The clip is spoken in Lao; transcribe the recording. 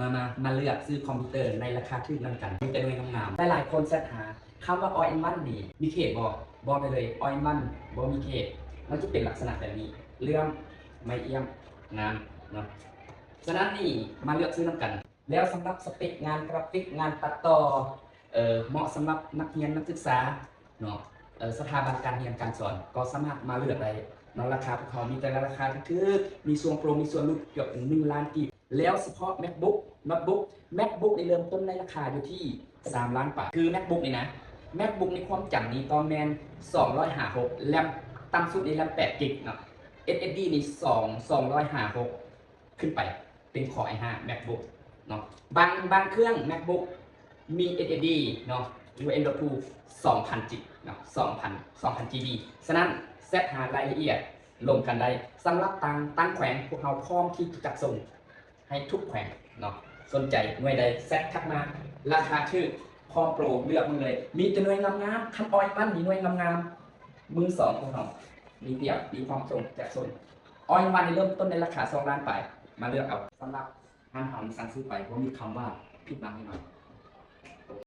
ມາ ມາ ມາເລືອກຊື້ຄອມພິວເຕີໃນລາຄາຖືກນຳກັນ ມີແຕ່ໜ່ວຍງາມໆ. ຫຼາຍໆຄົນແຊັດຫາຄຳວ່າ All in One ນີ້ມີເຂດບໍ່? ບອກໄດ້ເລີຍ All in One ບໍ່ມີເຂດ. ມັນຈະເປັນລັກສະນະແບບນີ້ ເຫຼື້ອມ ໄມ້ອຽມ ງາມເນາະ. ສະນັ້ນນີ້ມາເລືອກຊື້ນຳກັນ. ແລ້ວສຳລັບສະເປັກງານກຣາຟິກ ງານຕັດຕໍ່ ເອີ ເໝາະສຳລັບນັກຮຽນນັກສຶກສາເນາະ ເອີ ສະຖາບັນການຮຽນການສອນ ກໍສາມາດມາເລືອກໄດ້ເນາະ. ລາຄາພວກເຮົາມີແຕ່ລາຄາຖືກໆ ມີຊ່ວງໂປຣ ມີສ່ວນຫຼຸດເກືອບໜຶ່ງລ້ານກີບ. ແລ້ວສະເພາະ MacBook Notebook MacBook ນີ້ເລີ່ມຕົ້ນໃນລາຄາຢູ່ທີ່ສາມລ້ານປາຍ ຄື MacBook ນີ້ນະ. MacBook ນີ້ຄວາມຈຳນີ້ຕ້ອງແມ່ນສອງຮ້ອຍຫ້າສິບຫົກ ແຣມຕ່ຳສຸດນີ້ແຣມແປດກິກເນາະ SSD ນີ້ສອງ ສອງຮ້ອຍຫ້າສິບຫົກ ຂຶ້ນໄປ ເປັນ Core i ຫ້າ MacBook ເນາະ. ບາງ ບາງເຄື່ອງ MacBook ມີ SSD ເນາະ ຫຼືວ່າ M.2 ສອງພັນຈິກເນາະ ສອງພັນ ສອງພັນ GB. ສະນັ້ນແຊັດຫາລາຍລະອຽດລົມກັນໄດ້. ສຳລັບຕ່າງ ຕ່າງແຂວງ ພວກເຮົາພ້ອມທີ່ຈະຈັດສົ່ງໃຫ້ທຸກແຂວງເນາະ. ສົນໃຈໜ່ວຍໃດແຊັດທັກມາ ລາຄາຖືກ ພ້ອມໂປຣ ເລືອກເບິ່ງເລີຍ. ມີແຕ່ໜ່ວຍງາມໆ ຄັນ All in One ນີ້ໜ່ວຍງາມໆ ມືສອງຂອງເຮົາມີປຽບ ມີພ້ອມສົ່ງ ຈັດສົ່ງ. All in One ນີ້ເລີ່ມຕົ້ນໃນລາຄາສອງລ້ານປາຍ ມາເລືອກເອົາ. ສຳລັບຮ້ານເຮົານີ້ສັ່ງຊື້ໄປ ບໍ່ມີຄຳວ່າຜິດຫວັງແນ່ນອນ.